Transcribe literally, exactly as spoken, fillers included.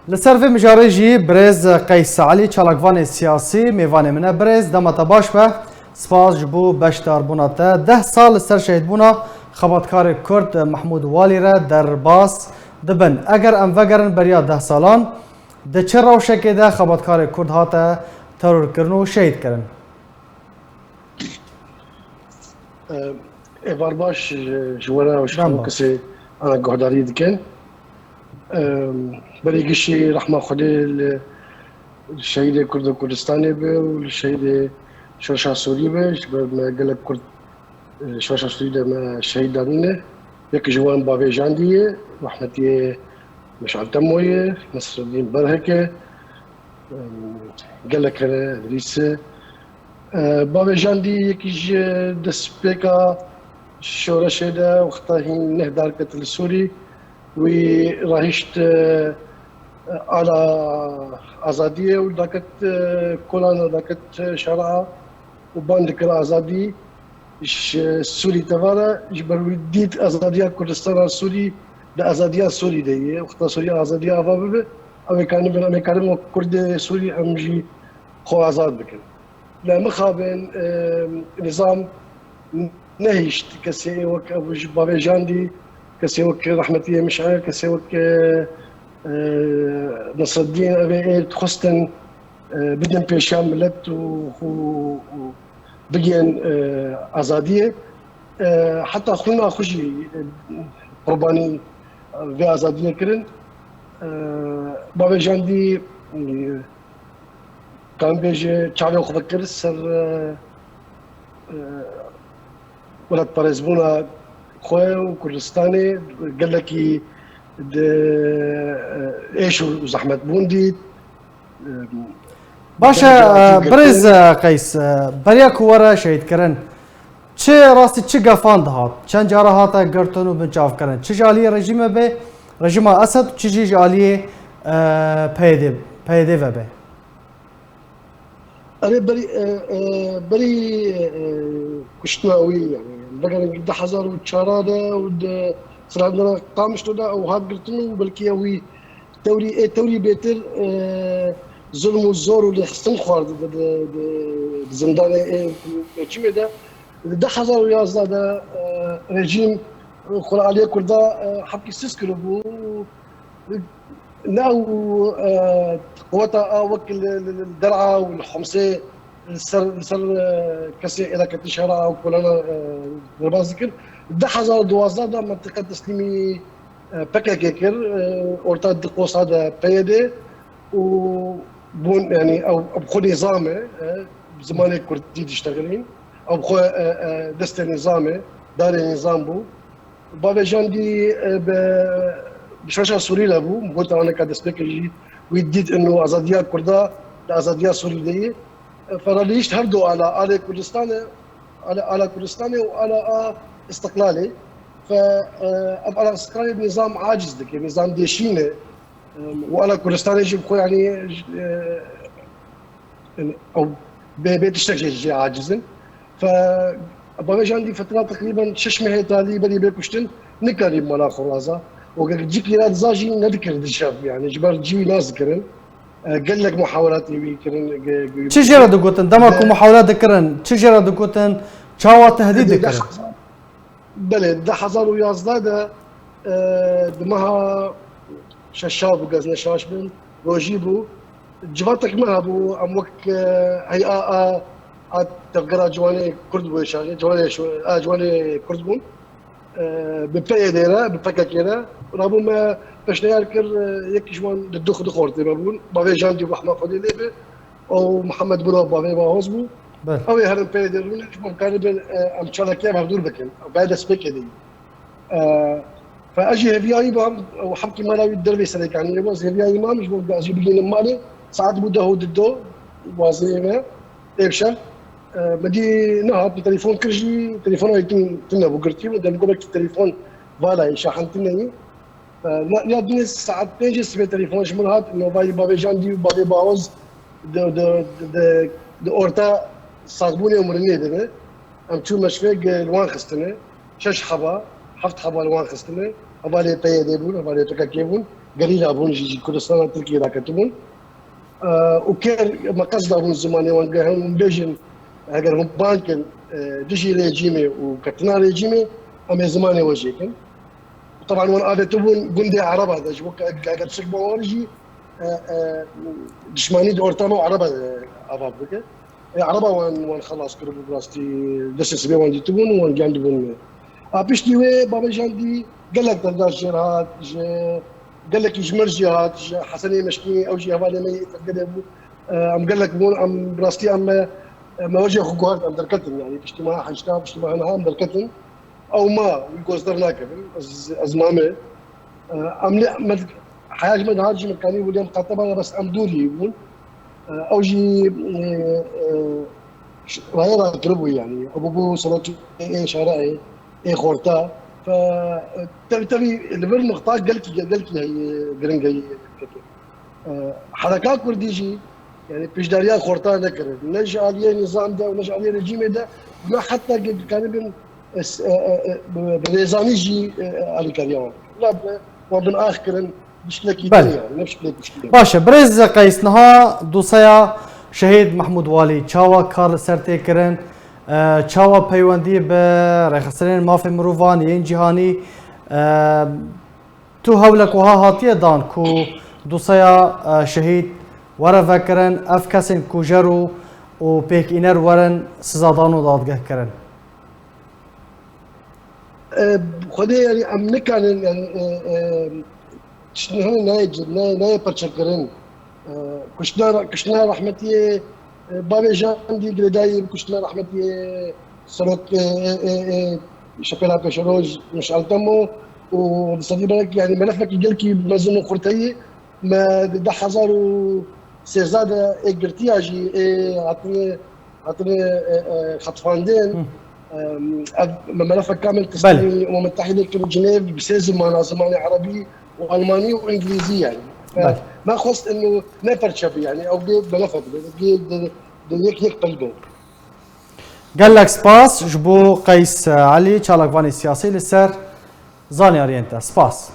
Li ser vê mijarê jî birêz Qeys Elî, çalakvanê siyasî, mêvanê min e. Birêz, dema te baş be. Spas ji bo beşdarbûna te. Deh sal li ser şehîdbûna xebatkarê Kurd Mehmûd Walî re derbas dibin. Eger em vegerin beriya deh salan, di çi rewşekê de xebatkarê Kurd hate terorkirin û şehîdkirin? Êvar baş ji we re û ji hemû kesê ana guhdarî dikin. Berî gişî rehma Xwedê li şehîdê Kurd û Kurdistanê be û li şehîdê Şoreşa Sûrî be. Ji ber me gelek Kurd, e, Şoreşa Sûrî de me şehîd danîne. Yek ji wan bavêjandî ye, rehmetiyê Meşal Temo ye, Nesreddîn Berhek e, em, gelek hene, Edrîs e. E, bavêjandî yekî ji destpêka şoreşê de, wexta hîn neh derket li Sûrî, wî rahişt, e, ala azadiyê û daket, e, kolana daket, e, şara û ban dikir azadî ji Sûrî tevara, ji ber wî dît azadiya Kurdistana Sûrî di azadiya Sûrî de ye. Wexta Sûrî azadiya ava bibe, ew ê karin bin, em ê karin wek Kurdê Sûrî em jî xwe azad bikin. Lê mixabin, e, nizam nehişt kesê wek ev ji bavêjandî, kesê wek rehmetiyê Mişer, kesê wek, e, e, Nesreddîn, ev ê dixwestin, e, bidin pêşiya milet û, û, û bigên, e, azadiyê. E, heta xwîna xwe jî, e, qurbanî vê azadiyê kirin. E, bavêjandî, e, Kan bêje çavê xwe vekir ser, e, e, welatparêzbûna xwe û Kurdistanê gelekî di, e, êş û zehmet bûn dît. E, Baş e, Birêz, e, Qeys, e, beriya ku were şehîdkirin, çi rastî çi gefan dihat? Çend cara hate girtin û binçavkirin? Çi ji aliyê rejîme be, rejîma Esed, çi jî ji aliyê, e, P Y D, P Y D ve be? Erê berî, e, e, berî, e, kuştina wî, yani, vegerin di hezar û çar de û di silahlandana Qamişlo de ew hat girtin û belkî ew wî tewrî, ê tewrî bêtir, e, zulm û zor û lêxistin xward di, di, di, di zindanê ê rejîmê de. Di du hezar û yazdeh de, e, rejîm xwe li aliyê Kurda, e, hevkî sist kiribû. Ne ew, e, quweta a wek li, li, li Der'a û li Homsê li ser, li ser, e, kesê êraketin şehra û kolana, e, derbas dikir. Du hezar û duwazdeh de mentiqe teslîmî, e, P K K kir, e, orta di qosa de P Y D û bûn, yani ew, ew xwe nîzam e, e, zimanê kurdî diştexilîn. Ew xwe, e, e, destê nîzam e, darê nîzam bû. Bavêjandî, e, bi, bi şoreşa Sûrî re bû. Min got, aneka destpêkê jî wî dît ino azadiya Kurda di azadiya Sûrî de ye. E, feralîşt her du ala, alê Kurdistanê, ala, ala Kurdistanê û ala a îstiqlalê. Fe, e, ev ala îstiqlalê nîzam aciz dike, nîzam dêşîn e. E, û ala Kurdistanê jî bi xwe, yanî, e, Yani, ew bê, bê tiştek jê, jê aciz in. Fe, bavêjandî fetra teqrîben şeş mehê talî berî bê kuştin, nikarî mala xwe raza. Û gel cîkî ra diza jî nedikir dişev, yani, ji ber cî wî nas dikirin. E, gelek muhawelatê wî kirin. Ge-, ge-, Çi jê re digotin? Dema ku muhawele dikirin, çi jê re digotin? Çawa tehdît dikirin? Belê, di hezar û yazdeh de, e, di meha şeşa bû, ez ne şaş bim, rojî bû. Civatek me hebû, em wek, e, hey'a a, a tevgera ciwanê Kurd bû, şaşê, ciwanê şo-, a ciwanê Kurd bûn. E, bi P Y D re, bi P K K re, rabû me peşneyar kir, e, yekî ji wan di dux dixortê me bûn. Bavê Jandî, rehma Xwedê lê be. Ew Mihemed Bûra bavê Bahoz bû. Belê. Ew ê herin peyê derûnê, ji bo bikaribin, e, em çalakiya hevdûr bikin. Ew baya destpêkê de yî. E, fe ez jî hêviyayî mam, ew hemkî mala wî dervê serê kaniyê bû, ez hêviyayî mam, ji bo ez jî bigihînim malê. Saet bû deh û dido, wazê me, ê bi şev. E, me dî nehat, min telefon kir jî, telefona wî tune bû girtî, min dem got belkî telefon vala yî, şahin tune yî. Ya dinê saet pêncê sibê telefon ji min hat, novayî bavê Jandî û bavê Bahoz di, di, di, di orta saxbûnê û mirinê de ne. Em çû meşvê, li wan xistine. Şeş heba, heft heba li wan xistine. Hevalê P Y D bûn, hevalê P K K bûn. gerîla bûn, jî ji Kurdistana Tirkiyê daketibûn. E, û kêr me qesda bûn zimanê wan, ge hûn bêjin, eger hûn ban kin, e, dijî rejîmê û ketina rejîmê, em ê zimanê we jê kin. Teban wan avêtibûn gundê Ereba de, ji bo ke eger tiştek bo wan jî, e, e, dişmanî di orta me û Ereba de ava bike. E, Ereba wan, wan xelas kiribû, bi rastî destê sibê wan dîtibûn û wan gihandibûn me. A piştî wê bavêjandî gelek derdar jêr hat, ji gelekî ji mir jî hat, ji Hesenê Meşkî, ew jî hevalê me yê Tevgedê bû. E, em gelek bûn, em bi rastî em me, me wecê xwe guhart, em derketin, yanî piştî meha heşta, piştî meha niha em derketin. Ew ma, wî gozdar nakevin, ez, ez mame. E, em lê, me, heya ji me dihat jî me kanî William Qatebana, bes em dûrî bûn. E, ew jî, e, e, ş-, raya rakiribû, yanî. Ew bû serokê ê şarê, ê xorta. Fe, e, tevî, tevî li vir nuqta gelkî, gelkî heye, giring heye. E, hereka kurdî jî, yanî pêşdariya xorta nekirin. Ne ji aliyê nîzam de û ne ji aliyê rejîmê de, ne heta ge-, dikanibin, e, s-, e, e, e, bi, bi rêzanî jî, e, e, alîkariya wan. Wan bin ax kirin, bi şklekî Belê. Din, yanî, ne bi şklek kuştî. Baş e, birêz Qeys, niha dosyeya Şehîd Mehmûd Walî çawa kar li ser tê kirin? E, çawa peywendî bi rêxistinên mafê mirovan yên cîhanî, e, tu hewlek wiha hatiye dan ku dosyeya, e, Şehîd were vekirin, ev kesên kujer û, û pêkîner werin sizadan û dadgehkirin? E, Xwedê, yanî, em nikarin, yanî, e, e, tiştine nayê, nayê, nayê perçekirin. E, kuştina, kuştina rehmetiyê, e, bavêjandî girêdayî bi kuştina rehmetiyê serok, e, e, e, e, Şepêla Pêşeroj Mişal Temo û di sedî belek, yanî, melefekî gelkî mezin û xurteyî. Me di du hezar û sêzdeh de ê girtiya jî ê hatine, hatine, e, e, xetfandin. Hı. Em, ev me melefek kamil Belê. Teslîmî Umem Mutehîdê kir û Cinêv bi sê zimana, zimanê erebî û almanî û îngilîzî, yanî. Me, Belê. Me xwest inu ne perçe bi, yanî ew bê melefek bi, bê di, di yek yek pil bi. Gelek spas ji bo Qeys Elî, çalakvanê siyasî li ser zanyariyên te. Spas.